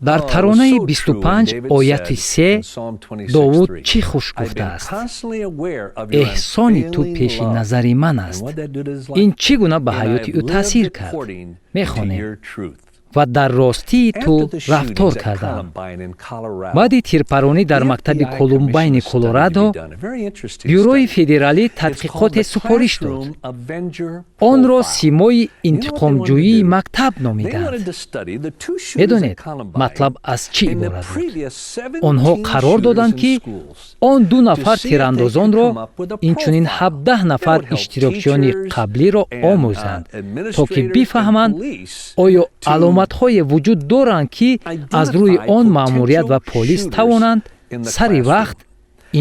Дар таронаи 25 ояти 3 Довуд чӣ хуш гуфтааст: «Эҳсони ту пеши назари ман аст». Ин чӣ гуна ба ҳаёти ӯ таъсир кард? Мехонем: «Ва дар ростии ту рафтор кардам». Баъди тирпаронӣ дар мактаби Колумбайни Колорадо Бюрои федералӣ тадқиқоте супориш дод. Онро симои интиқомҷӯии мактаб номиданд. Медонед, матлаб аз чӣ иборат буд? Онҳо қарор доданд, ки он ду нафар тирандозонро, инчунин 17 нафар иштирокчиёни қаблиро омӯзанд, то ки бифаҳманд, оё аломатҳое вуҷуд доранд, ки аз рӯи он маъмурият ва полис тавонанд сари вақт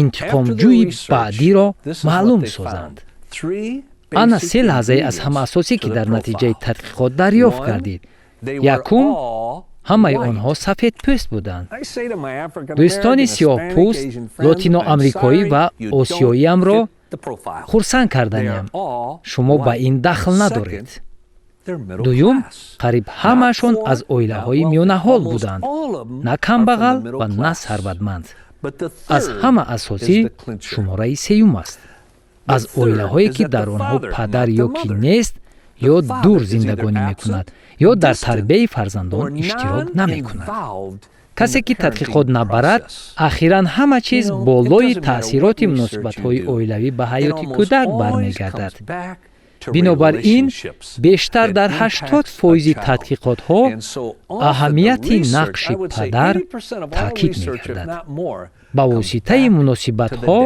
интиқомҷӯи баъдиро маълум созанд. Ана се лаҳзаи аз ҳама асосӣ, ки дар натиҷаи тадқиқот дарёфт гардид. Якум, ҳамаи онҳо сафедпӯст буданд. Дӯстони сиёҳпӯст, лотиноамрикоӣ ва осиёиамро хурсанд карданиам: шумо ба ин дахл надоред. Дуюм, қариб ҳамаашон аз оилаҳои миёнаҳол буданд, на камбағал ва на сарватманд. Аз ҳама асосӣ шумораи сеюм аст: аз оилаҳое, ки дар онҳо падар ё ки нест, ё дур зиндагонӣ мекунад, ё дар тарбияи фарзандон иштирок намекунад. Касе ки тадқиқот набарад, ахиран ҳама чиз болои таъсироти муносибатҳои оилавӣ ба ҳаёти кӯдак бармегардад. Бинобар ин, бештар дар 80 фоизи тадқиқотҳо аҳамияти нақши падар таъкид мегардад. Ба воситаи муносибатҳо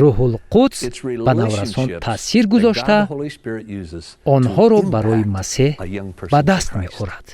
Рӯҳулқудс ба наврасон таъсир гузошта, онҳоро барои Масеҳ ба даст меорад.